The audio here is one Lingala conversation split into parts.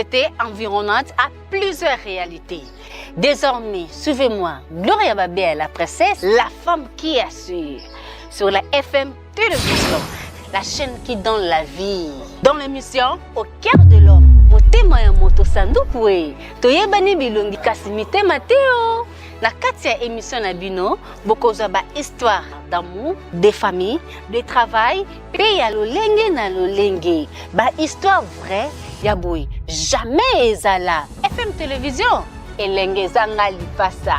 société environnante a plusieurs réalités. Désormais, suivez-moi, Gloria Babé, la princesse, la femme qui assure, sur la FM Télévision, la chaîne qui donne la vie. Dans l'émission Au cœur de l'homme, motema ya moto sanduku e toyebani bilongi kasi mitema te o na kati ya émission na bino bokozwa ba histoire d'amour, de famille, de travail mpe ya lolenge na lolenge, ba histoire vraie ya boye jamais ezala. FM Télévision, elenge ezanga lipasa.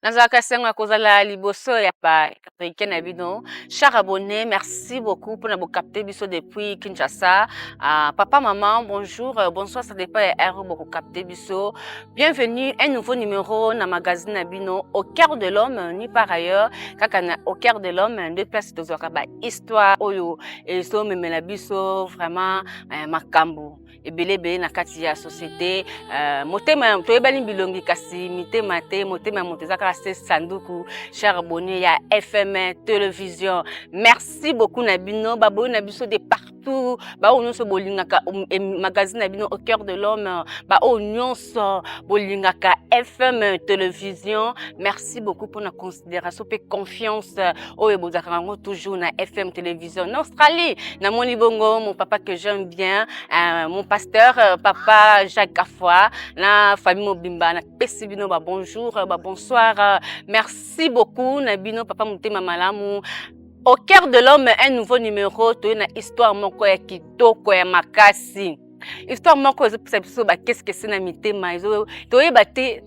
Nazalaka esengo ya kozala liboso ya ba africain na bino. Cher abonné, merci beaucoup mpona bokapte biso depuis Kinshasa. Papa, maman, bonjour, bonsoir, ça dépend ya heure bokokapte biso. Bienvenue, un nouveau numéro na magazine na bino Au cœur de l'homme, ni par ailleurs kaka na Au cœur de l'homme nde place tozwaka ba histoire oyo ezomemela biso vraiment makambo ebele ebele na kati ya société. Motema toyebani bilongi kasi mitema te, motema ya moto eza kaka se sanduku. Cher abonné ya FM Télévision, merci beaucoup na bino baboyi na biso de partout, baoyo nyonso bolingaka magazine na bino Au cœur de l'homme, baoyo nyonso bolingaka FM Télévision, merci beaucoup mpona considération mpe confiance oyo bozalaka yango toujours na FM Télévision. Na Australie, namoni bongo mon papa que j'aime bien, mon pasteur, papa Jacques Kafoi, na famille mobimba, napesi bino ba bonjour, ba bonsoir, merci beaucoup na bino, papa motema malamu. Au cœur de l'homme, un nouveau numéro, toye na histoire moko ya kitoko ya makasi, histoire moko ezopesa biso bakeskese na mitema, toyeba te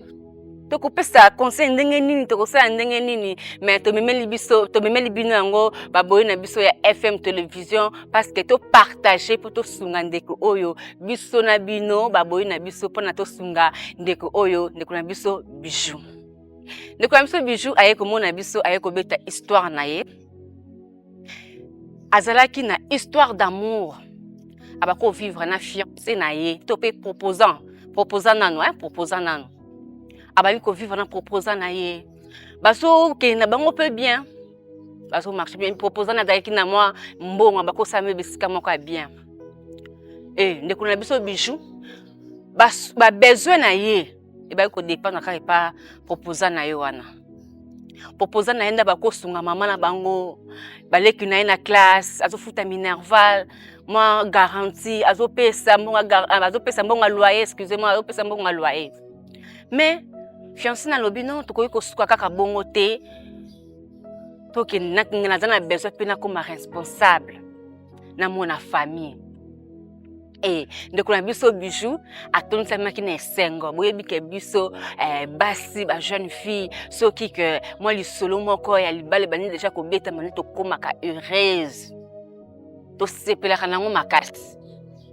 tokopesa conseil ndenge nini, tokosala ndenge nini, mais tomemeli biso, tomemeli bino yango, baboyi na biso ya FM Télévision, parce que topartage mpo tosunga ndeko oyo, biso na bino baboyi na biso, mpona tosunga ndeko oyo, ndeko na biso Bijou. Ndeko na biso Bijou aye komona biso, aye kobeta histoire na ye. Azalaki na histoire d'amour, abakovivre na fiancé na ye to mpe proposant, proposant nano, hein, proposant nano, abandi kovivre na proposant na ye, bazokende na bango mpe bien, bazomarche bien. Proposant na azalaki na mwa mbongo, bakosala mpe bisika moko ya bien. E ndeko na biso Bijou, babesoin na ye ebaki kodépendre kaka epa proposant na ye wana. Proposant na ye nde bakosunga mama na bango, baleki na ye na classe, azofuta minerval, mwa garantie, azopesa mbongo, azopesa mbongo ya loyer, excusez moi, azopesa mbongo ya loyer. Mais fiancé nalobi non, tokoki kosuka kaka bongo te, tokende, naza na besoin mpe nakóma responsable, namona famille. E ndeko na biso Bijou atondisamaki na esengo. Boyebi ke biso basi, ba jeune fille, soki ke mwa lisolo moko ya libala ebandi deja kobetama nde tokómaka heureuse, tosepelaka nango makasi.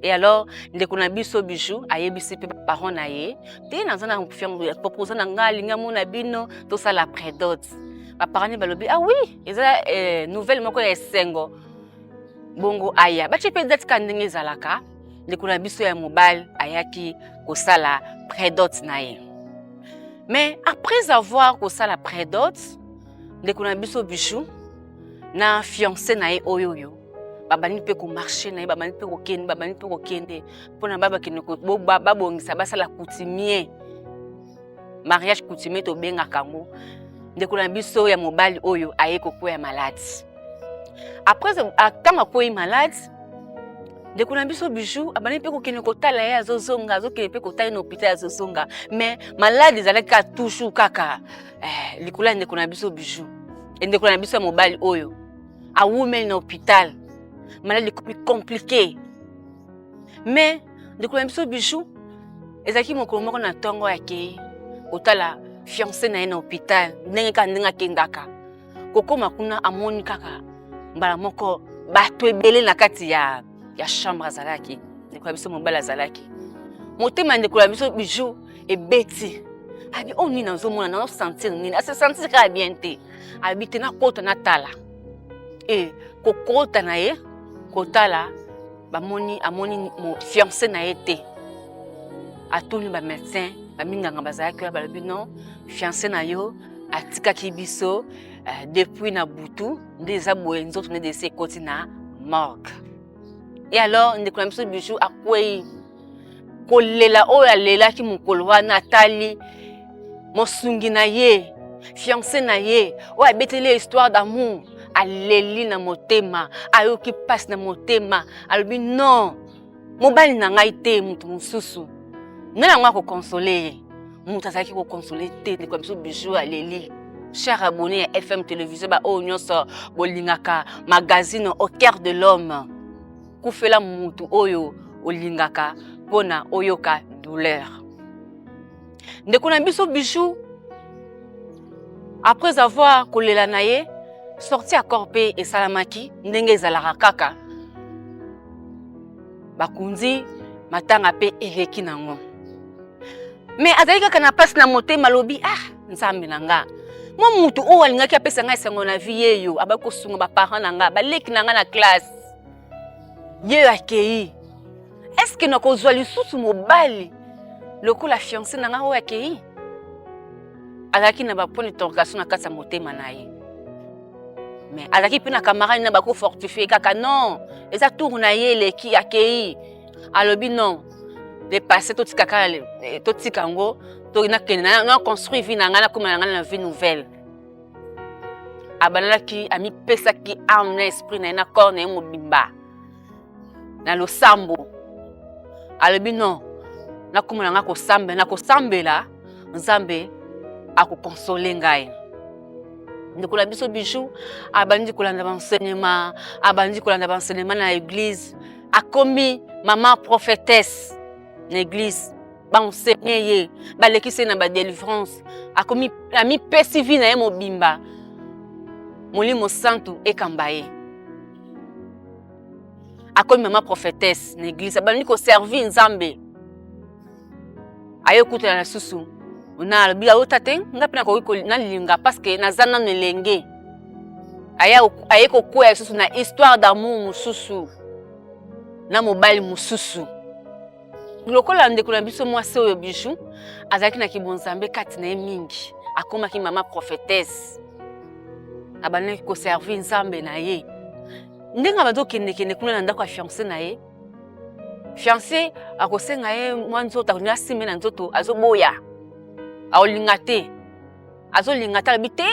Et alors ndeko na biso Bijou ayebisi mpe baparent na ye te: naza na proposant na ngai, alingi amona bino, tosala prédot. Baparent ne balobi: ah oui, eza nouvelle moko ya esengo. Bongo aya, batie mpe date ka ndenge ezalaka. Ndeko na biso ya mobali ayaki kosala prédot na ye. Mais après avoir kosala prédot, ndeko na biso Bijou na fiancé na ye oyo oyo babandi mpe komarche na ye, babandi mpe kokende, babandi mpe kokende mpona babakende babongisa, basala coutumier, mariage coutumier tobengaka yango. Ndeko na biso ya mobali oyo aye kokwea malade. Après, ntango akwei malade, ndeko na biso Bijou abandi mpe kokende kotala ye, azozonga, azokende mpe kotala ye na hôpital, azozonga. Mais malade ezalaki kaka toujours kaka likolo ya ndeko na biso Bijou. Ndeko na biso ya mobali oyo awumeli na hôpital, malade ekomi compliqué. Mais ndeko na biso Bijou, ezalaki mokolo moko na ntongo, akei kotala fiancé na ye na hôpital ndenge kaka ndenge akendaka. Kokóma kuna, amoni kaka mbala moko bato ebele na kati ya chambre. Azalaki ndeko na biso mobali azalaki. Motema ya ndeko na biso Bijou ebeti, abi: oyo nini nazomona? Nazosentir nini? Ase sentir kaka bien te. Abi te, nakota natala. E kokota na ye kotala, bamoni, amoni fiancé na ye te. Atuni bamédecin, baminganga bazalaki wana, balobi: non, fiancé na yo atikaki biso depuis na butu, nde eza boye, nzoto nde desi ekoti na Morgue. Et alors ndeko na biso Bijou akwei kolela oyo alelaki mokolo wana, atali mosungi na ye, fiancé na ye oyo abeteli ye histoire d'amour, aleli na motema, ayoki mpasi na motema, alobi non, mobali na ngai te, moto mosusu nani yango akoconsoler ye? Moto azalaki koconsoler te. Ndeko ya biso Bijou aleli. Cher abonné ya FM Télévision, baoyo nyonso bolingaka magazine Au cœur de l'homme, kufela mutu oyo olingaka mpona oyoka douleur. Ndeko na biso Bijou, après avoir kolela na ye, sortie ya corps mpe esalamaki ndenge ezalaka kaka, bakundi, matanga mpe eleki nango, mais azali kaka na mpasi na motema. Alobi: "Ah, Nzambe na nga, mwa mutu oyo alingaki apesa ngai esengo na vie, ye yo abaki kosunga baparent na nga, baleki na nga na classe, ye oyo akei. Est-ce nakozwa lisusu mobali lokola fiancé na ngai oyo akei?" Azalaki na bapoint d'interrogation na kati ya motema na ye, mais azalaki mpe na camarade na bakofortifier kaka: "Non, eza tour na ye, eleki, akei." Alobi: "Non, le passé totika kaka, totika yango, nakende na construire vie na ngai, nakóma na ngai na vie nouvelle." Abandaki, amipesaki âme na esprit na ye na corps na ye mobimba na losambo. Alobi: "Non, nakóma na ngai kosambela, nakosambela, Nzambe akoconsoler ngai." Ndeko na biso Bijou abandi kolanda baenseignement, abandi kolanda baenseignement na église, akomi mama prophétesse na église, baenseigner ye, balekisi ye na badélivrance, akomi amipesi vie na ye mobimba, Molimo Santu ekamba ye. Akomi mama prophétesse na église, abandi koservir Nzambe. Aye okutana lisusu na, alobi: "Aota te, nga mpe nakoki nalinga parce que naza nano elenge." Aye kokwea lisusu na histoire d'amour mosusu na mobali mosusu. Lokola ndeko na biso mwasi oyo Bijou azalaki na kibonzambe kati na ye mingi, akomaki mama prophétesse, abandaki koservir Nzambe na ye. Ndenge abandi okendekende kuna na ndako ya fiancé na ye, fiancé akosenga ye mwa nzoto, akolinga asimbe na nzoto, azoboya, akolinga te, azolinga te. Alobi: "Te,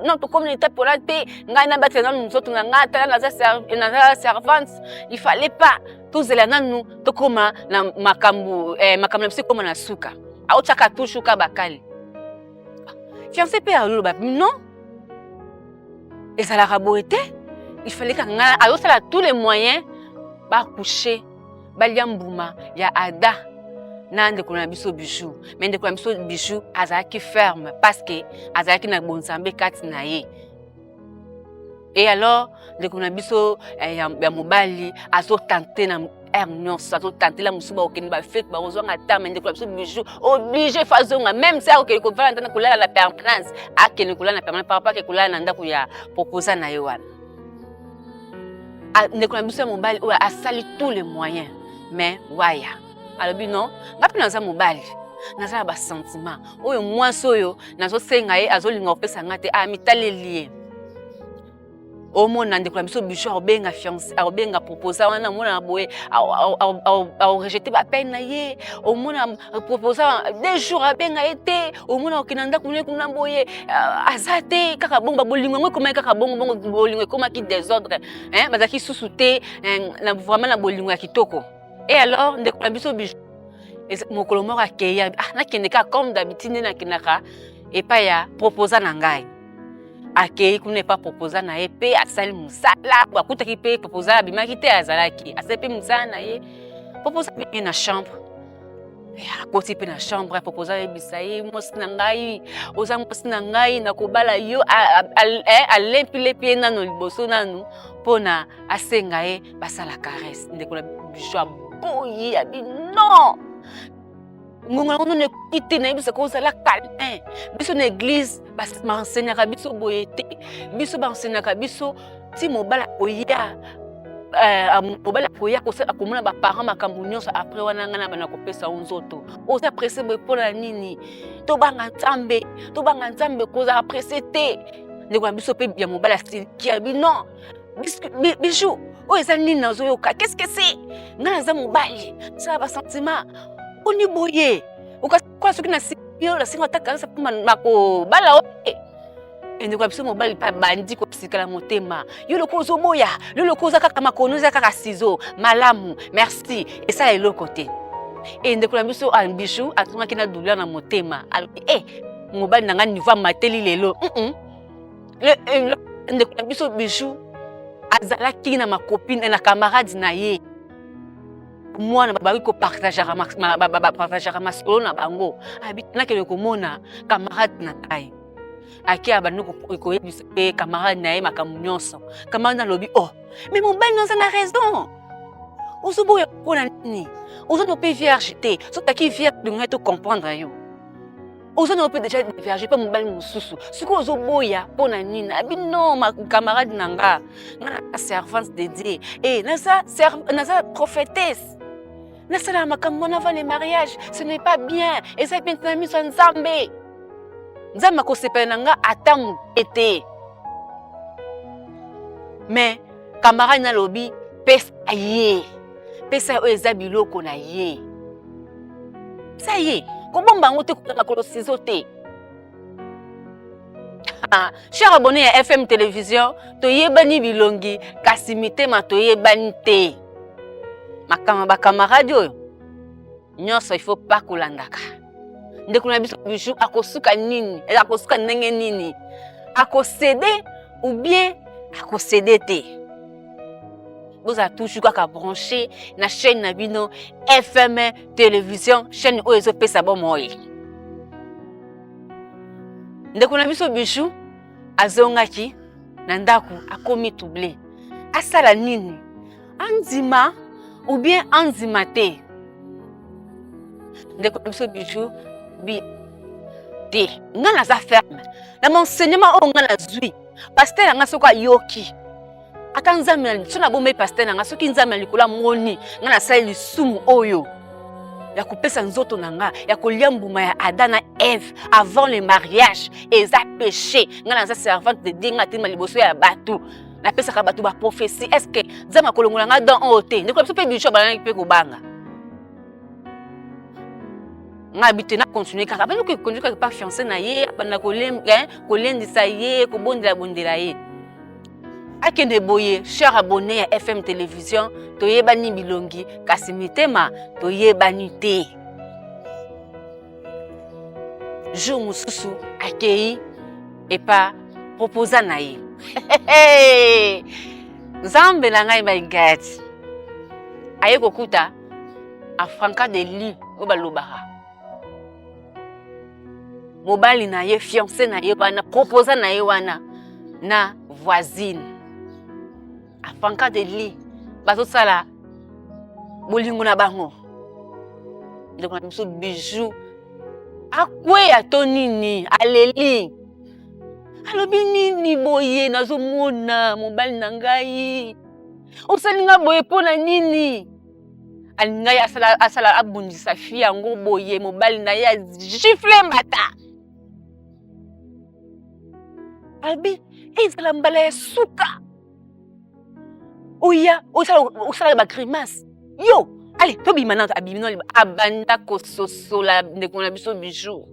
non, tokomi na étape wana te, ngai nabatela nanu nzoto na ngai. Tala, naza servante, il fallait pas tozela nanu tokóma na makambo, makambo na biso ekóma na suka." Aotiaka toujours ka bakali. Fiancé mpe aloba: "Non, ezalaka boye te, il fallait kaka ngai." Azosala tous les moyens bacoucher, balia mbuma ya ada na ndeko na biso Bijou. Mais ndeko na biso Bijou azalaki ferme parce que azalaki na bonzambe kati na ye. Et alors ndeko na biso ya mobali azotenter na heure nyonso, azotantela mosusu, bakokende bafêtes, bakozwanga ta, mais ndeko na biso Bijou obligé faut azonga, même si akokende kovanda ntana kolala na permanence, akende kolala na permanence par rapport ake kolala na ndako ya proposa na ye wana. Ndeko na biso ya mobali oyo asali tous les moyens, mais waya alobi: "Non, nga mpe naza mobali, naza na basentiment oyo. Mwasi oyo nazosenga ye, azolinga kopesa nga te." Amitaleli ye, omona ndeko na biso Bijou akobenga fiancé, akobenga proposa wana, omona boye akorejeter baappels na ye, omona proposa 2 jours abenga ye te, omona okende na ndako ne kuna boye aza te. Kaka bongo, babolingo yango ekomaki kaka bongo bongo, bolingo ekomaki désordre, bazalaki susu te vraiment na bolingo ya kitoko. Et alors ndeko na biso Bijou mokolo moko akei: "Ah, nakende kaka comme d'habitude nde nakendaka epai ya proposa na ngai." Akei kuna epa proposa na ye mpe asali mosala, akutaki mpe proposa abimaki te, azalaki, asali mpe mosala na ye. Proposa mpe na chambre, akoti mpe na chambre, proposa ayebisa ye: "Mwasi na ngai, oza mwasi na ngai, nakobala yo." Alempilepi ye nano liboso nanu mpona asenga ye basala caresse. Ndeko na Bijou aboyi, abi: "Non, ngonga yango nano ekoki te. Nayebisaka ozala câlin. Biso na église baenseignaka biso boye te. Biso baenseignaka biso ti mobali akoya, mobali akoya akomona baparent, makambo nyonso. Après wana ngai na bana kopesa yo nzoto. Oza pressé boye mpona nini? Tobanga Nzambe, tobanga Nzambe, kozala pressé te." Ndeko na biso mpe ya mobali asiliki, abi: "Non, Bijou." Oyo eza nini nazoyoka? Qu'est-ce que c'est? Ngai naza mobali, nasala basentiment oni boye okakola soki nasimbi yo nasenga ata kanisa mpo nakobala oye. Endeko ya biso mobali mpe abandi kosikala motema. Yo lokola ozoboya, yo lokola oza kaka makono, oza kaka sizo malamu, merci, esala eloko te. Endeko na biso Bijou azongaki na douleur na motema, alobi e mobali na ngai niveau amateli lelo. Ndeko na biso Bijou azalaki na makopine na camarade na ye mwana, babaki kopartageaka masolo na bango. Abi nakende komona camarade na ngai. Ake, abandi koyebisa mpe camarade na ye makambo nyonso. Camarade alobi: "Oh, mais mobali naza na raison, ozoboya mpona nini? Ozana mpe vierge te. Soki taki vierge, ngai to comprendre yo. Ozana mpe déjà vierge mpe mobali mosusu, sikoyo ozoboya mpo na nini?" Abi: "Non, ma camarade na nga, nga naza servante de Dieu e naza prophétesse. Nasalaka makambo wana avant le mariage, ce n'est pas bien, eza bien te na miso ya Nzambe. Nzambe akosepela na nga ata moke te." Mais camarade nalobi: "Pesa ye, pesa oyo eza biloko na ye, pesa ye, kobomba yango te, kozala makolo sizo te." Cher abonné ya FM Télévision, toyebani bilongi kasi mitema toyebani te. Makambo bacamarade oyo nyonso, il faut pas kolandaka. Ndeko na biso Bijou akosuka nini? Akosuka ndenge nini? Akocéder ou bien akocéder te? Bozala toujours kaka branché na chaîne na bino FM Télévision, chaîne oyo ezopesa bomoi. Ndeko na biso Bijou azongaki na ndako, akomi troublé. Asala nini? Andima ou bien andima te? Ndeko na biso Bijou bi te: "Nga naza ferme na enseignement oyo nga nazwi. Pasteur na nga, soki ayoki, ata Nzambe, so nabombei pasteur na nga, soki Nzambe na likolo amoni nga nasali lisumu oyo ya kopesa nzoto na nga, ya kolia mbuma ya Adam na Eve avant le mariage, eza péché. Nga naza servante de Dieu, nga atelema liboso ya bato, napesaka bato baprophétie. Est ce que Nzambe akolongola nga don oyo te?" Ndeko na biso mpe Bijou abalanaki mpe kobanga. Ngai abi te, na continue kaka. Abandi kocontinue kaka pa fiancé na ye, abanda kolendisa ye, kobondela bondela ye, akende boye. Cher abonné ya FM Télévision, toyebani bilongi kasi mitema toyebani te. Jour mosusu akei epa proposa na ye. Nzambe na ngai, my God, aye kokuta en flagrant délit oyo balobaka, mobali na ye, fiancé na ye wana, proposa na ye wana na voisine, en flagrant délit, bazosala bolingo na bango. Ndeko na biso Bijou akweya to nini, aleli, alobi: "Nini boye nazomona? Mobali na ngai, osali nga boye mpo na nini?" Alingai asala, asala abundisa fille yango boye, mobali na ye agifle mbata. Alobi: "Ezala mbala ya suka oya osala bagrimace yo. Ale, tobima nano." Abimi no, abanda kososola ndeko na biso Bijou,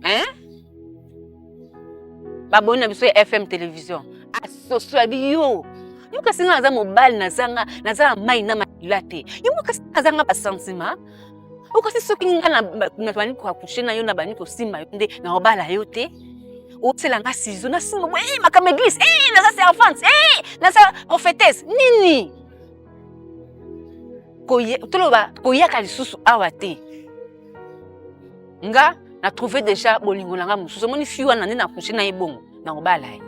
hein? Baboni na biso ya FM Télévision, asosola bi: "Yo, yo kasi nga naza mobali, nazanga, naza na mai na makila te. Yo kasi nazanga basentiment okasi. Soki nga nabandi koaccoucher na yo, nabandi kosimba yo nde nakobala yo te. Osela nga ciseau, nasimba boye, makambo église, naza servante, naza prophétesse, nini. Toloba koyaka lisusu awa te. Nga na trouve déjà bolingo na nga mosusu. Omoni fille wana nde naaccoucher na ye, bongo nakobala ye."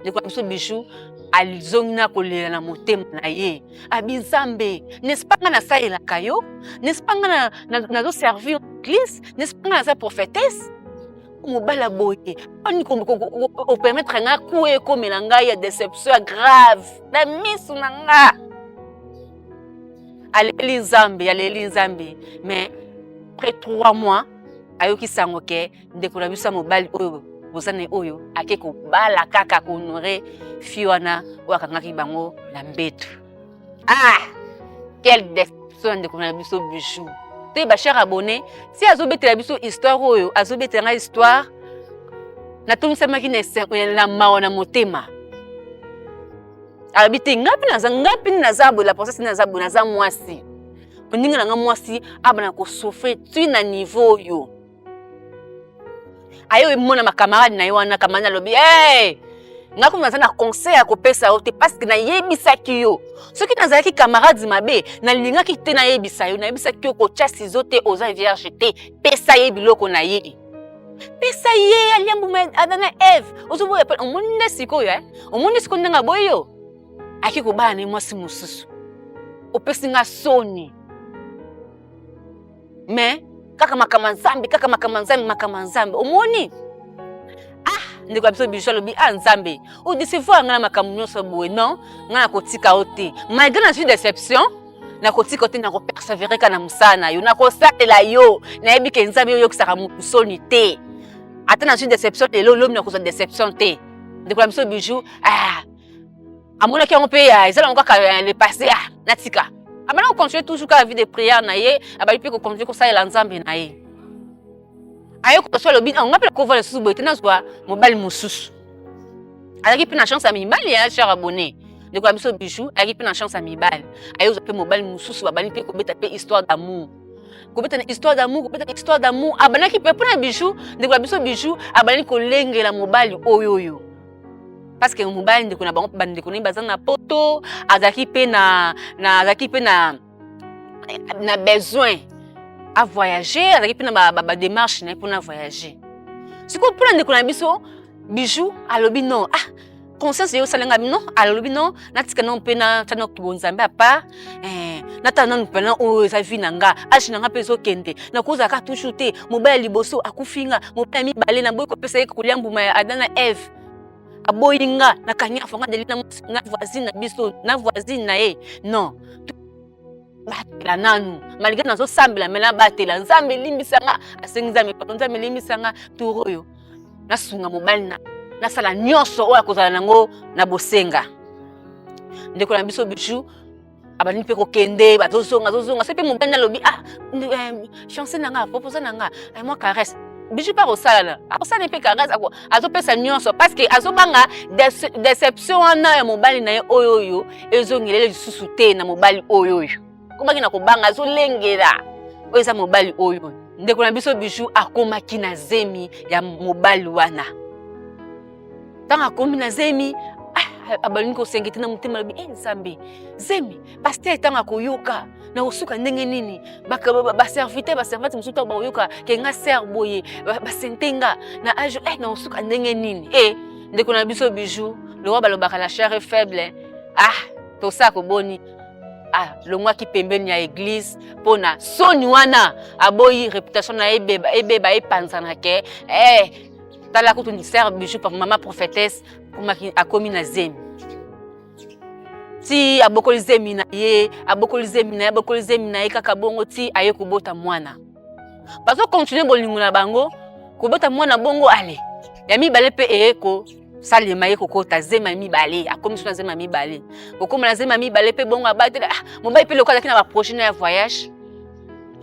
Ndeko na biso Bijou azongi na kolela na motema na ye. Abi: "Nzambe, n'est-ce pas nga nasalelaka yo? N'est-ce pas nga nazoservir église? N'est-ce pas nga naza prophétesse? Mobali boye ani opermettre nga ku ekomela ngai ya déception ya grave na misu na nga?" Aleli Nzambe, aleli Nzambe. Mais après 3 mois, ayoki sango ke ndeko na biso ya mobali oyo Boza na oyo ake kobala kaka kohonore fille wana oyo akangaki bango na mbeto. Ah, quelle déception ndeko na biso Bijou. Te ba cher abonné, si azobetela biso histoire oyo, azobetela ngai histoire, natongisamaki na mawa na motema. Alobi te ngai mpe naza, ngai mpe naza boye, la princesse naza boye, naza mwasi. Ndenge na ngai mwasi abana kosouffrir ti na niveau oyo. Aye omona ma camarade na ye wana, camarade alobi, hey! Nga kuna naza na conseil ya kopesa yo te parce que nayebisaki yo. Soki nazalaki camarade mabe, nalingaki te nayebisa yo, nayebisaki yo kotia ciseau te, oza vierge te, pesa ye biloko na ye. Pesa ye alia mbuma ya Adam na Eve. Ozoboya pe omoni nde sikoyo eh? Omoni sikoyo ndenge aboyi yo? Aki kobala na ye mwasi mosusu. Opesi nga soni. Mais kaka makambo ya Nzambe, kaka makambo ya Nzambe, makambo ya Nzambe. Omoni? Ah, ndeko ya biso Bijou alobi, ah Nzambe, odecevoir nga na makambo nyonso boye, non? Nga nakotika yo te. Malgré nazwi déception, nakotika yo te, nakopersévérer kaka na mosala na yo, nakosalela yo. Nayebi ke Nzambe oyokisaka motu soni te. Ata nazwi déception lelo, lobi nakozwa déception te. Ndeko ya biso Bijou, ah, amonaki yango mpe eza nango kaka le passé, ah, natika. Abanda kocontinue toujours kaka vie de prière na ye, abandi mpe kocontinue kosalela Nzambe na ye. Aye koso alobi, nga mpe nakovala lisusu boye te, nazwa mobali mosusu. Azalaki mpe na chance ya mibali ya cher abonné. Ndeko ya biso Bijou azalaki mpe na chance ya mibali. Aye kozwa mpe mobali mosusu, babandi mpe kobeta mpe histoire d'amour. Kobeta na histoire d'amour, kobeta na histoire d'amour. Abandaki mpe mpona Bijou, ndeko ya biso Bijou abandaki kolengela mobali oyo oyo. Parce que mobali ndeko na bango, bandeko na ye baza na poto, azalaki mpe na, na, azalaki mpe na, na besoin a voyager, azalaki mpe na ba démarche na ye mpona voyager. Sikoyo mpona ndeko na biso Bijou alobi non, ah, conscience ye osala nga non, alobi non, natika nano mpe natya nano bonzambe à part, natala nano mpena oyo eza vie na nga, âge na nga mpe ezokende, nakozala kaka toujours te. Mobali ya liboso akufi nga, mobali ya mibale naboyi kopesa ye kolia mbuma ya Adam na Eve, aboyi nga, nakangi afonga deli na voisine na biso, na voisine na ye. Non, batela nanu, malgré nazosambela me nabatela. Nzambe elimbisa nga, asengi Nzambe pardon, Nzambe elimbisa nga, tour oyo nasunga mobali na nasala nyonso oyo akozala nango na bosenga. Ndeko na biso Bijou abandi mpe kokende, bazozonga, azozonga. Soki mpe mobali nalobi, ah, fiancé na nga, proposé na nga, mwa caresse. Bijou mpe akosalana, akosala mpe caresse, azopesa nyonso parce que azobanga déception wana ya mobali na ye oyo oyo ezongelele lisusu te na mobali oyo oyo. Akomaki na kobanga, azolengela oyo eza mobali oyo. Ndeko na biso Bijou akomaki na zemi ya mobali wana. Ntango akomi na zemi, ah, abalingi kosenge te na motema, alobi, eh, Nzambe, zemi, pasteur ntango akoyoka na kosuka ndenge nini? Baserviteur, baservante mosusu ntango bakoyoka ke nga sœur boye, basente nga na âge, eh, na kosuka ndenge nini? Eh, ndeko na biso Bijou, lokola balobaka la chair est faible, ah, tosala koboni. Ah, longwaki pembeni ya église mpona soni wana, aboyi réputation na ye ebeba, ebeba epanzana ke, eh, tala kutu ni sœur Bijou par mama prophétesse akomi na zemi. Ti abokoli zemi na ye, abokoli zemi na ye, abokoli zemi na ye kaka bongo ti aye kobota mwana. Bazo continuer bolingo na bango, kobota mwana bongo ale ya mibale mpe eye kosalema, ye kokota zemi ya mibale, akomi so na zemi ya mibale, kokoma na zemi ya mibale mpe bongo abatela. Ah, mobali mpe lokola azalaki na baprojet na ya voyage,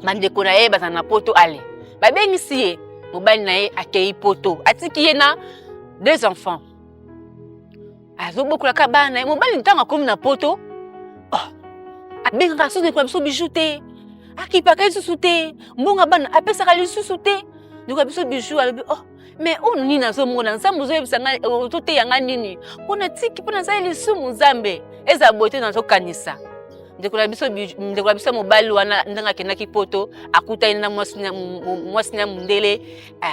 bandeko na ye bazala na poto, ale babengisi ye, mobali na ye akei poto, atiki ye na 2 enfants, azobokolaka bana na ye. Mobali ntango akomi na poto, oh, abengaka lisusu ndeko na biso Bijou te, akipaka lisusu te, mbongo bana apesaka lisusu te. Ndeko na biso Bijou alobi, oh, mais oyo nini nazomona? Nzambe ozoyebisa ngai, ozoteya ngai nini? Mpona tiki mpo nazali lisumu, Nzambe eza boye te. Nazokanisa ndeko na biso, ndeko na biso mobali wana, ndenge akendaki poto, akutani na mwasi na mondele,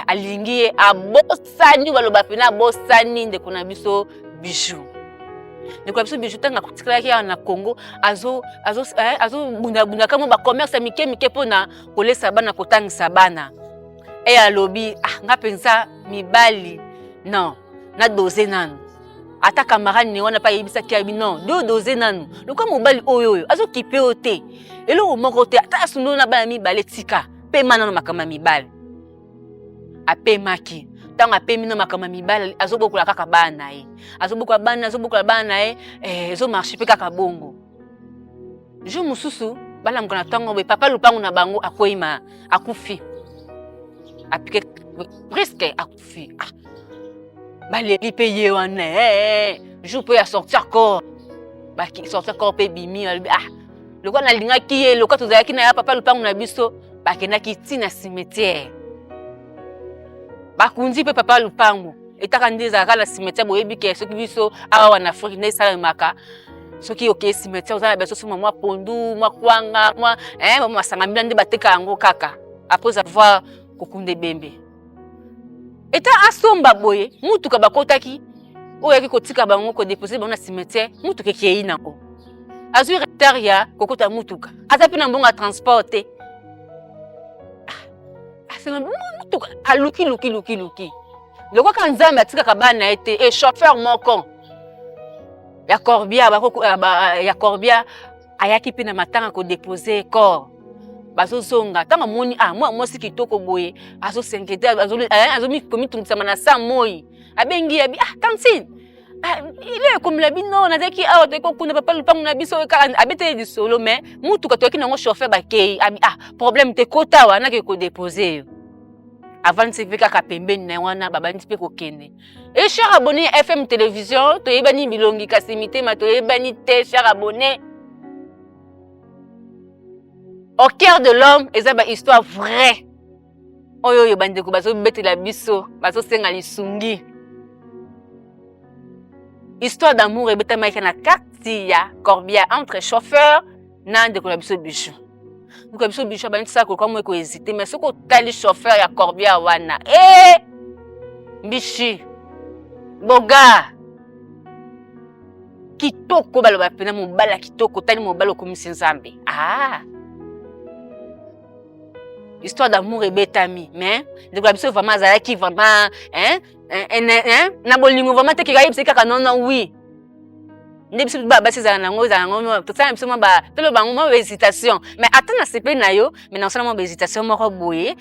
alingi ye, abosani, baloba pena abosani ndeko na biso Bijou. Ndeko na biso Bijou ntango akutikalaki awa na Congo, azobundabundaka mwa bacommerce ya mike mike mpona kolesa bana, kotangisa bana. E alobi, ah, nga mpenza mibali non, nadose nanu. Ata camarade ne wana mpe ayebisaki, ayebi non, do dose nanu, lokola mobali oyo oyo azokipe yo te, eloko moko te, ata asundoli na bana mibale, tika pema nano makambo ya mibali. Apemaki. Ntango apemi na makambo ya mibali, azobokola kaka bana na ye, azobokola bana, azobokola bana na ye, ezomarche mpe kaka bongo. Jour mosusu balamuka na ntango boye, papa lupango na bango akwei, akufi, apike presque akufi. Ah, baleli mpe ye wana. Jour mpe ya sortir corps, sortir corps mpe ebimi. Balobi: "Ah, lokola nalingaki ye, lokola tozalaki na ya papa lupango na biso." Bakendaki ntina cimetière, bakundi mpe papa lupango. Etaka nde ezalaka na cimetière. Boyebi ke soki biso awa na Afrique nde esalemaka, soki okei cimetière, oza na besoin soma mwa pondu, mwa kwanga, mwa masanga mbila, nde bateka yango kaka après avoir kokunda ebembe. Eta asomba boye, mutuka bakotaki oyo ayaki kotika bango, kodepose bango na cimetière, mutuka ekei nango. Azwi retard ya kokota mutuka, aza mpe na mbongo ya transport te. Asenga mutuka, aluki, luki, luki, luki. Lokoka Nzambe atikaka bana na ye te. E chauffeur moko ya corbillard, ya corbillard, ayaki mpe na matanga kodepose corps. Bazozonga, ntango amoni: "Ah, mwa mwasi kitoko boye azosenkete, azokomitungisama na sa moi." Abengi, abi: "Ah, tantine, ile ekomela bino, nazalaki awa, toyaki kokunda papa lupango na biso." Kaka abeteli lisolo, mais mutuka toyaki nango, chauffeur bakei. Abi: "Ah, problème te, kota awa, nake kodepose yo." Avandisi mpe kaka pembeni na ye wana, babandisi mpe kokende. E cher abonné ya FM Télévision, toyebani bilongi kasi mitema toyebani te. Cher abonné, Au cœur de l'homme eza bahistoire vrai oyo oyo bandeko bazobetela biso, bazosenga lisungi. Histoire d'amour ebetamaki na kati ya corbillard entre chauffeur na ndeko na biso Bijou. Ndeko na biso Bijou abandi tosala koluka mo ekohésite, mais soki otali chauffeur ya corbillard wana, e mbishi boga kitoko, baloba mpena mobali ya kitoko. Otali mobali, okomisi Nzambe. Ah, histoire d'amour ebetami, mais ndeko na biso vraiment azalaki vraiment, hein, hein, na bolingo vraiment te. Keka yebisi kaka non, non, oui. Nde biso basi ezala nango, ezala nango, tosala biso mwa toloba yango mwa bahésitation, mais ata na sepeli na yo, mais nasala mwa bahésitation moko boye.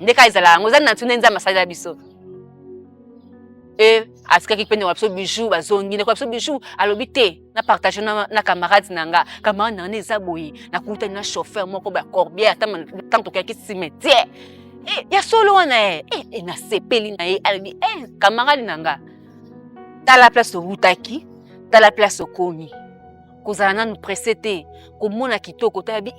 Nde kaka ezala yango, eza na nde Nzambe asalela biso. E atikaki mpe ndeko na biso Bijou. Bazongi, ndeko na biso Bijou alobi te: "Na partage na camarade na nga, camarade na nga eza boye, nakutani na chauffeur moko ba corbillard ntango tokeyaki cimetière. E, ya solo wana ye e, nasepeli na ye." Alobi: "E camarade na nga, tala place owutaki, tala place okomi. Kozala nanu presse te, komona kitoko. Tayabi,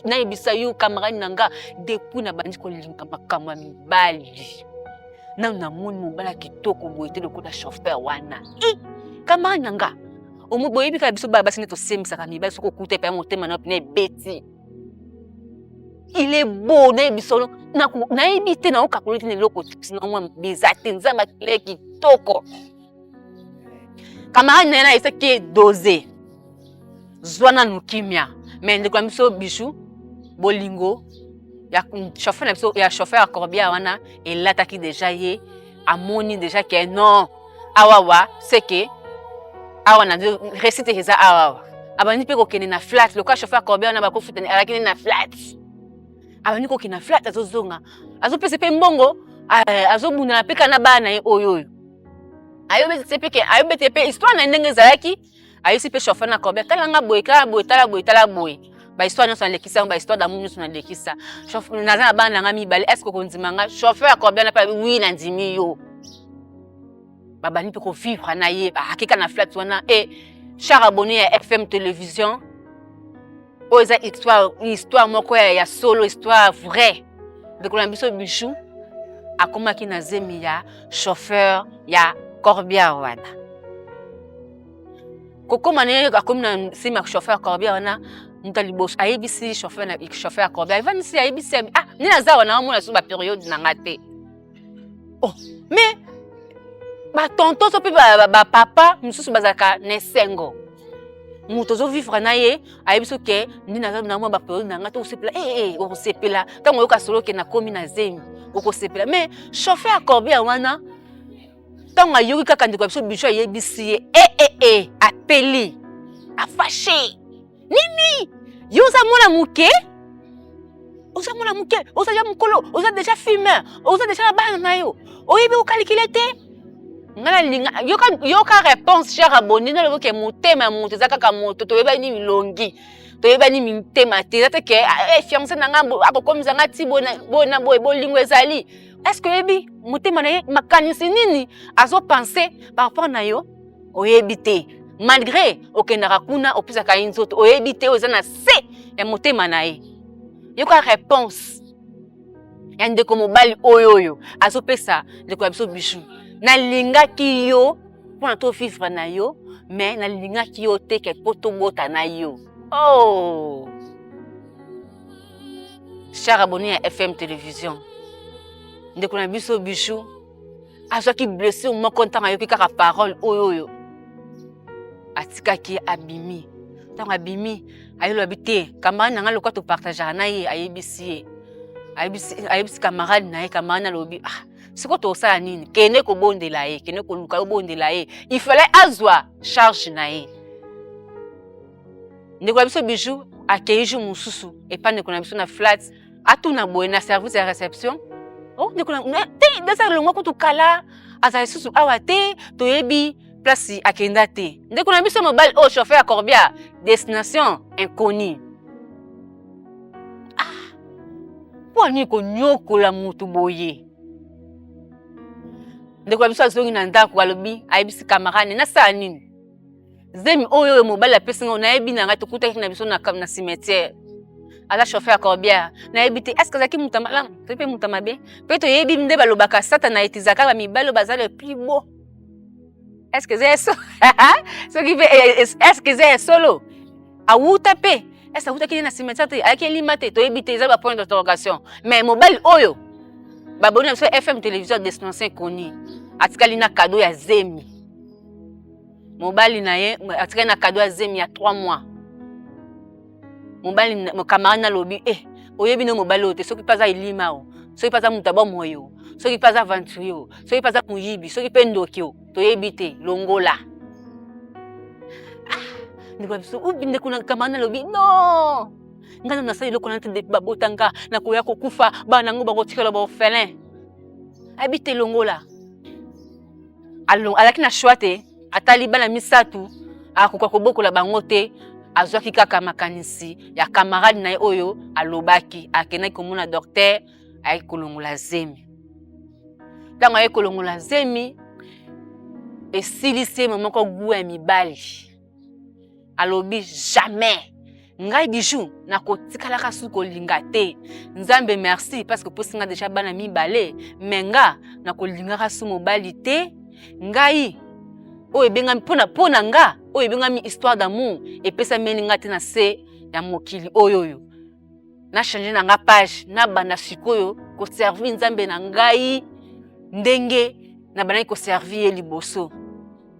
nayebisa yo, camarade na nga, depuis nabandi kolinga makambo ya mibali, nanu namoni mobali ya kitoko boye te lokola chauffeur wana. E camarade na nga." Boyebi kaka biso bana basi nde tosemisaka mibali. Soki okuta epai, motema na yo pene ebeti. Il est beau, nayebi solo, nayebi te, naokakoli te na eloko na mwa mabe eza te. Nzambe akele kitoko. Camarade na ye nayebisaki ye: "Dose, zwa nanu kimia." Mais ndeko na biso Bijou, bolingo ya chauffeur na biso, ya chauffeur ya corbillard wana, elataki déjà ye. Amoni déjà ke non, awawa seke awa na réussite eza awawa. Abandi mpe kokende na flat lokola chauffeur ya corbillard wana bakofuta, alaki nde na flat. Abandi kokende na flat, azozonga, azopesa mpe mbongo, azobundana mpe kaka na bana na ye oyo oyo ayobete mpe, ayobete mpe histoire na ye ndenge ezalaki. Ayebisi mpe chauffeur na corbillard: "Tala nga boye, tala boye, tala boye, tala boye, bahistoire nyonso nalekisa yango, bahistoire d'amour nyonso nalekisa. Naza na bana na nga mibale, est ce que okondima nga?" Chauffeur ya corbillard na mpe: "Oui, nandimi yo." Babandi mpe kovivre na ye, akeka na flat wana. E cher abonné ya FM Télévision, oyo eza histoire, histoire moko ya solo, histoire vrai. Ndeko na biso Bijou akomaki na zemi ya chauffeur ya corbillard wana. Kokóma na ye, akomi na nsima ya chauffeur ya corbillard wana. Moto ya liboso ayebisi chauffeur na chauffeur ya corbillard, evandisi, ayebisi: "Ah, nde naza wana, omona so bapériode na nga te." Oh, mais batonton so mpe bapapa mosusu bazalaka na esengo. Moto ozovivre na ye ayebi so ke nde naza na mwa bapériode na nga te, okosepela. Ee, okosepela ntango oyoka solo ke nakomi na zemi, okosepela. Mais chauffeur ya corbillard wana, ntango ayoki kaka ndeko ya biso Bijou ayebisi ye, e e e, apeli, afâché: "Nini? Yo oza mwana moke, oza mwana moke, oza ya mokolo, oza déjà fumeur, oza déjà na bana na yo. Oyebi kokalikile te. Nga nalinga yoka, yoka réponse cher abonné, nalobi ke motema ya moto eza kaka moto, toyebani milongi, toyebani mitema te. Eza te ke ah, eh, fiancé na nga akokomisa nga ti boye na boye, bolingo ezali. Est ce que oyebi motema na ye, makanisi nini azopense par rapport na yo? Oyebi te, malgré okendaka kuna opesaka ye nzoto, oyebi te oyo eza na se ya motema na ye. Yoka réponse ya ndeko mobali oyo oyo azopesa ndeko ya biso Bijou: nalingaki yo mpona tovivre na yo, mais nalingaki yo te ke mpo tobota na yo. Oh, cher abonné ya FM Télévision, ndeko na biso Bijou azwaki blessure moko ntango ayoki kaka parole oyo oyo atikaki. Abimi, ntango abimi, ayelobi te camarade na ngai lokwa topartageaka na ye, ayebisi ye, ayebisi camarade na ye. Camarade alobi: ah, sikoyo tosala nini? Kende kobondela ye, kende koluka obondela ye. Il fallait azwa charge na ye. Ndeko na biso Bijou akei jour mosusu epai ndeko na biso na flat, atuna boye na service ya réception: oh, ndeko na te dasa longwa kutu kala, azala lisusu awa te, toyebi place akenda te. Ndeko na biso mobali oyo, chauffeur ya corbillard, destination inconnue. Ah, mpo nini konyokola motu boye? Ndeko na biso azongi na ndako, alobi, ayebisi camarade: nasala nini? Zemi oyo oyo mobali apesi ngai, nayebi na ngai, tokutaki na biso na cimetière, aza chauffeur ya corbillard, nayebi te est-ce azalaki moto ya malamu to mpe moto ya mabe. Mpe toyebi nde balobaka Satana etizaka bamibali oyo baza le plus beau. Est-ce eza eso soki mpe est-ce eza ya solo? Awuta mpe est-ce awutaki nde na cimetière te, ayaki elima te, toyebi te, eza bapoint d'interrogation. Mais mobali oyo baboni na biso FM Télévision, destination inconnue, atikali na cadeau ya zemi. Mobali na ye atikali na cadeau ya zemi ya 3 mois. Mobali, camarade nalobi: eh, oyebi nde mobali oyo te, soki mpe aza elima o, soki mpe aza moto abomoi o, soki mpe aza aventurier o, soki mpe aza moyibi, soki mpe ndoki o, toyebi te, longola. Ah, ndeko na biso, ndeko na camarade nalobi: non, ngai nano nasala eloko na te depuis babota nga, nakoya kokufa, bana yango bakotikala baorphelin. Ayebi te, longola. Alaki na choix te, atali bana misato, akoka kobokola bango te. Azwaki kaka makanisi ya camarade na ye oyo alobaki. Akendaki komona docteur, ayaki kolongola zemi. Ntango ayaki kolongola zemi, esilisi ye moko goût ya mibali. Alobi: jamais ngai Bijou nakotikalaka su kolinga te. Nzambe merci parce que oposi nga déjà bana mibale, mais nga nakolingaka su mobali te. Ngai oyo ebengami mpo na nga, oyo ebengami histoire d'amour, epesameli nga te na se ya mokili oyo. Oyo nachange na nga page, nabanda sikoyo koservir Nzambe na ngai ndenge nabandaki koservir ye liboso,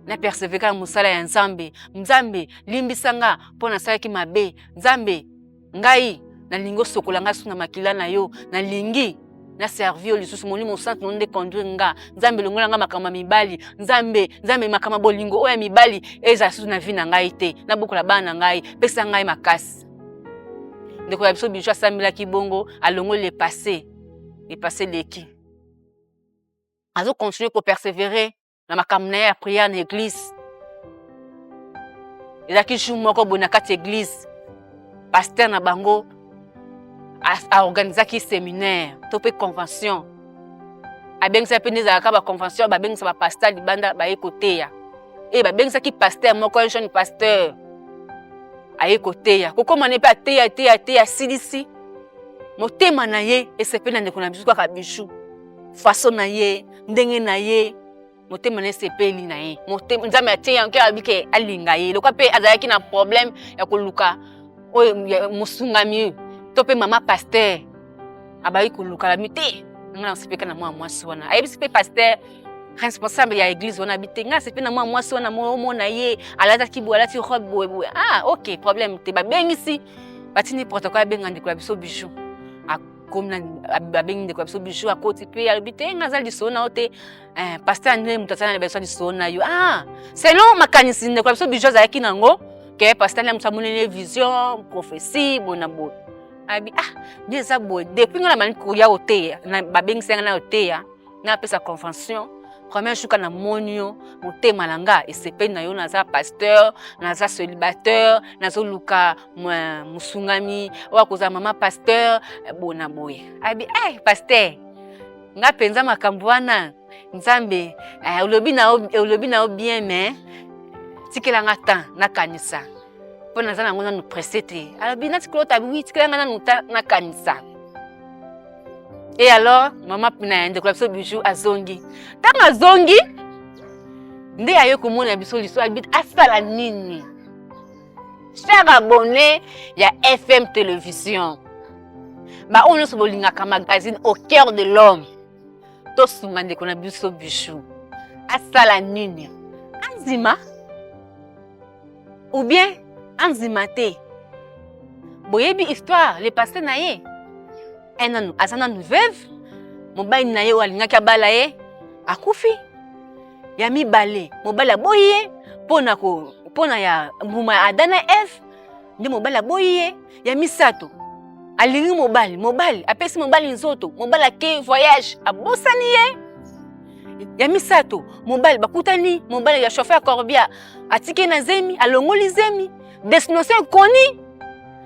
napersévérer kaka mosala ya Nzambe. Nzambe, limbisa nga mpo nasalaki mabe. Nzambe, ngai nalingi osokola ngai su na makila na yo, nalingi naservi yo lisusu. Molimo Santu no nde conduire nga. Nzambe, longola nga makambo ya mibali. Nzambe, Nzambe, makambo ya bolingo oyo ya mibali ezala susu na vie na ngai te. Nabokola bana na ngai, pesa ngai makasi. Ndeko ya biso Bijou asambelaki bongo, alongoli le passé, le passé leki. Azocontinue kopersévérer na makambo na ye ya prière na église. Ezalaki jour moko boye na kati ya église, pasteur na bango aorganizaki séminaire to mpe convention. Abengisaki mpe nde ezalaka baconvention, babengisa bapasteur libanda baye koteya. E babengisaki pasteur moko, un jeune pasteur, aye koteya. Kokóma ne mpe ateya, ateya, ateya, asilisi, motema na ye esepeli na ndeko na biso kaka Bijou, façon na ye, ndenge na ye, motema na esepeli na ye. Nzambe atie yango abi ke alinga ye. Lokwa mpe azalaki na problème ya koluka oyo mosungami to mpe mama pasteur, abaki koluka lami te. Ngai nasepelaka na mwana mwasi wana. Ayebisi mpe pasteur responsable ya église wana abi te: ngai asepeli na mwana mwasi wana, omona ye alataki boye, alati robe boye boye. Ah, ok, problème te. Babengisi, batindi protocole abenga ndeko ya biso Bijou. Akomi, babengi ndeko ya biso Bijou, akoti mpe alobi: te, ngai aza lisolo na yo te, pasteur nde moto azala na biso lisolo na yo. Ah, selon makanisi ndeko ya biso Bijou azalaki nango ke pasteur nde moto amoneli vision, prophétie, boye na boye. Abi: ah, nde eza boye, depuis ngai na bandi koya koteya, babengisi ngai na koteya. Napesa convention premier jour kaka namoni yo, motema na nga esepeli na yo. Naza pasteur, naza célibataire, nazoluka mosungami oyo akozala mama pasteur bona boye. Abi eh, pasteur, nga mpenza makambo wana, Nzambe eh, olobi na yo bien, mais tikela nga temps nakanisa, mpo naza nango nanu pressé te. Alobi natikela otabi wi, tikela nga nanu temps nakanisa. Et alors mama na ndeko na biso Bijou azongi. Ntango azongi nde aye komona biso liso, abi asala nini? Cher abonné ya FM Télévision, baoyo nyonso bolingaka magazine Au cœur de l'homme, tosunga ndeko na biso Bijou. Asala nini? Andima ou bien andima te? Boyebi histoire le passé na ye. Nanu aza nanu veuve, mobali na ye oyo alingaki abala ye akufi. Ya mibale, mobali aboyi ye mpona ya mbuma ya Adam na Eve, nde mobali aboyi ye. Ya misato, alingi mobali, mobali apesi mobali nzoto, mobali ake voyage, abosani ye. Ya misato, mobali bakutani, mobali ya chauffeur corbillard, atiki na zemi, alongoli zemi, destination ekoni.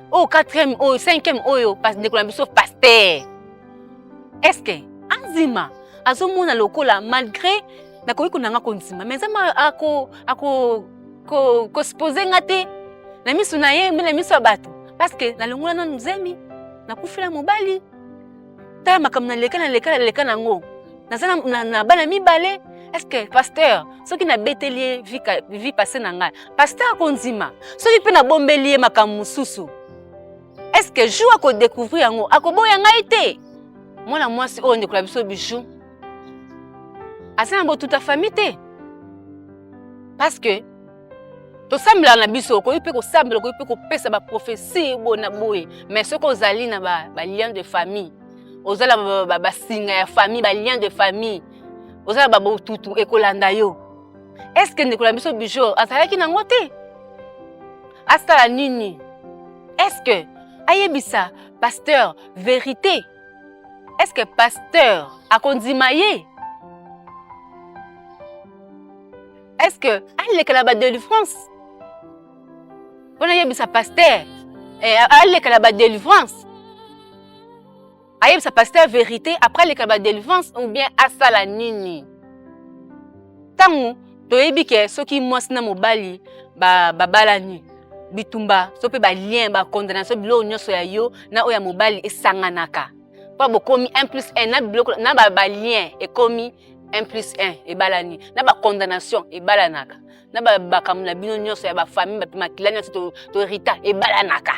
Oyo quatrième, oyo cinquième, oyo ndeko na biso pasteur, est-ce andima? Azomona lokola malgré nakoki konanga kondima, mais Nzambe ako kosupposer nga te na miso na ye mpe na miso ya bato, parce que nalongola nanu zemi, nakufela mobali. Tala makambo naleka, naleka, naleka nango, naza na bana mibale. Est ce que pasteur, soki nabeteli ye vie passée na ngai, pasteur akondima? Soki mpe nabombeli ye makambo mosusu, est ce que jour akodécouvrir yango, akoboya ngai te? Mwana mwasi oyo, ndeko na biso Bijou, aza na botuta famille te, parce que tosambelaka na biso, okoki mpe kosambela, okoki mpe kopesa baprophétie boye na boye, mais soki ozali na balien de famille, oza na basinga ya famille, balien de famille, oza na babotutu ekolanda yo. Est ce que ndeko na biso Bijou azalaki nango te? Asala nini? Est ce que ayebisa pasteur vérité? Est ce que pasteur akondima ye? Est ce que alekela badélivrance mpona ayebisa pasteur eh, alekela badélivrance, ayebisa pasteur vérité, après alekela badélivrance, ou bien asala nini? Ntango toyebi ke soki mwasi na mobali babalani, bitumba so mpe balien, bacondamnation, biloko nyonso ya yo na oyo ya mobali esanganaka, mpo bokomi 1 plus 1 na biloko na balien, ekomi 1 plus 1, ebalani na bacondamnation, ebalanaka na bakambo na bino nyonso ya bafamille, makila nyonso tohériter ebalanaka.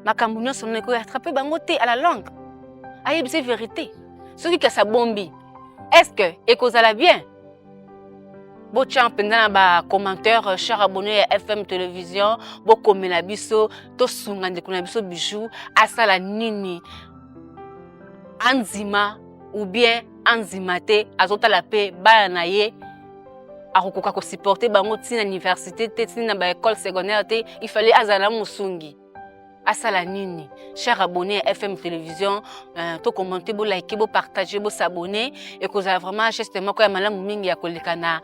Makambo nyonso na ekoattraper bango te à la longue. Ayebisa vérité, soki kasi abombi, est ce que ekozala bien? Botya mpenza na bacommentaire, cher abonné ya FM Télévision, bokomela biso, tosunga ndeko na biso Bijou. Asala nini? Andima ou bien andima te? Azotala mpe bana na ye, akokoka kosupporter bango ntina université te, ntina baécole secondaire te, il fallait azala na mosungi. Asala nini? Cher abonné ya FM Télévision, tocommenter, bolike, bopartager, bos'abonner. Ekozala vraiment geste moko ya malamu mingi ya koleka na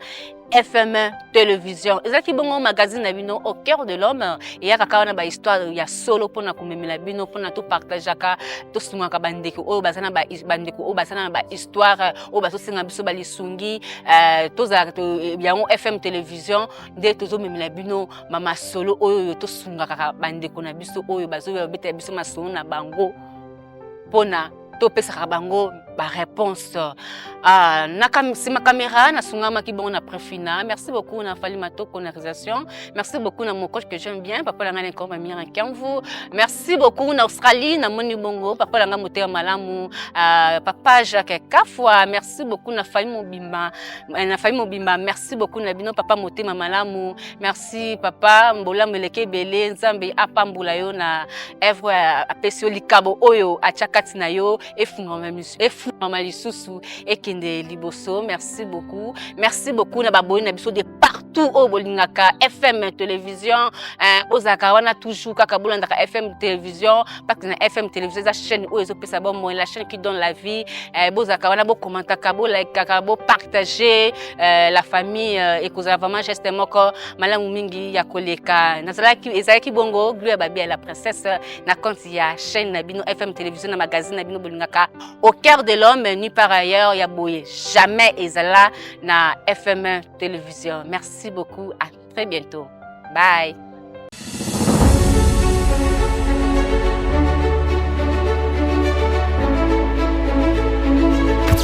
FM Télévision. Ezalaki bongo magazine na bino Au cœur de l'homme. Eyaka kaka wana bahistoire ya solo mpona komemela bino, mpona topartageaka, tosungaka bandeko oyo baza na bandeko oyo baza na bahistoire oyo bazosenga biso balisungi. Tozalaka yango FM Télévision nde tozomemela bino mamasolo oyo tosungaka bandeko na biso oyo bazobetela biso masolo na bango, mpona topesaka bango baréponse. Na nsima caméra nasungamaki bongo na Prefina. Merci beaucoup na Fali Matoko na réalisation. Merci beaucoup na mon coach que j'aime bien, papa na ngai encore Mamira Kiamvu. Merci beaucoup na Australie, namoni bongo papa na ngai motema malamu, papa Jacques Kafwa. Merci beaucoup na famille mobimba, na famille mobimba. Merci beaucoup na bino, papa motema malamu. Merci papa, mbolamu eleki ebele. Nzambe apambola yo na œuvre apesi yo, likabo oyo atya kati na yo efungama lisusu, ekende liboso. Merci beaucoup, merci beaucoup na baboyi na biso de partout. tout oyo bolingaka FM télévision, eh, bozalaka wana toujours kaka bolandaka FM télévision, parce que na FM télévision eza chaîne oyo ezopesa bomoi, la chaîne qui donne la vie. Eh, bozalaka wana, bokommentaka, bolikaka, bopartage, eh, la famille, eh, ekozala vraiment geste moko malamu mingi ya koleka. Nazalaki, ezalaki bongo Gloria Babia la princesse na compte ya chaîne na bino FM télévision, na magazine na bino bolingaka Au cœur de l'homme, ni par ailleurs ya boye jamais ezala na FM télévision. Merci beaucoup, à très bientôt, bye.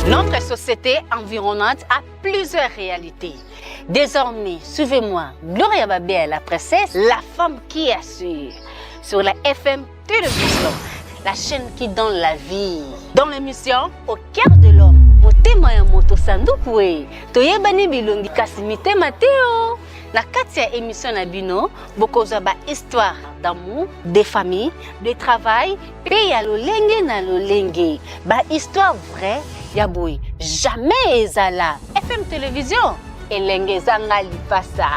Notre société environnante a plusieurs réalités. Désormais, suivez-moi, Gloria Babia, la princesse, la femme qui assure, sur la FM Télévision, la chaîne qui donne la vie. Dans l'émission Au cœur de l'homme, motema ya moto sanduku e, toyebani bilongi kasi mitema te o. Na kati ya émission na bino, bokozwa ba histoire d'amour, de famille, de travail, pe ya lolenge na lolenge. Ba histoire vraie ya boye jamais ezala. FM Télévision, elenge ezanga lipasa.